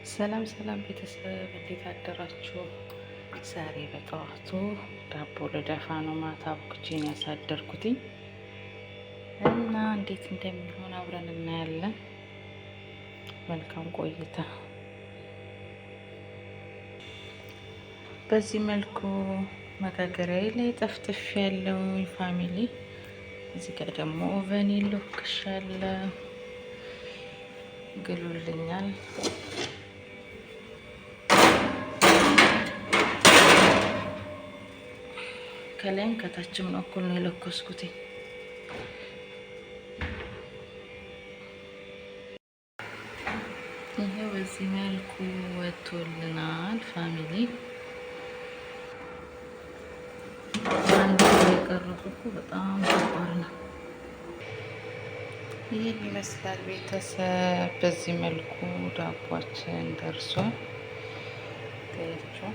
ሰላም ሰላም ቤተሰብ፣ እንዴት አደራችሁ? ዛሬ በጠዋቱ ዳቦ ልደፋ ነው። ማታ አቡክቼን ያሳደርኩትኝ እና እንዴት እንደሚሆን አብረን እናያለን። መልካም ቆይታ። በዚህ መልኩ መጋገሪያ ላይ ጠፍጥፍ ያለው family። እዚህ ጋር ደግሞ oven ለኩሻለሁ፣ ግሎልኛል። ከላይም ከታችም ነው እኩል ነው የለኮስኩት። ይሄ በዚህ መልኩ ወጥቶልናል family። አንድ የቀረጹ እኮ በጣም ከባድ ነው። ይህን ይመስላል ቤተሰብ። በዚህ መልኩ ዳቧችን ደርሷል። ታያችሁ።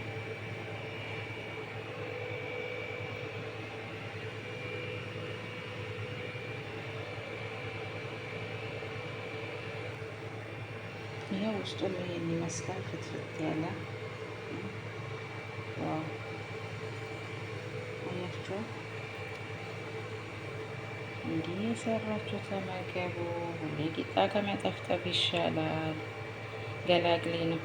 ይሄ ውስጡም ይሄን ይመስላል፣ ፍትፍት ያለ። Wow! አያችሁ፣ እንዲህ የሰራችሁ ተመገቡ። ሁሌ ቂጣ ከመጠፍጠፍ ይሻላል። ገላግሌ ነው።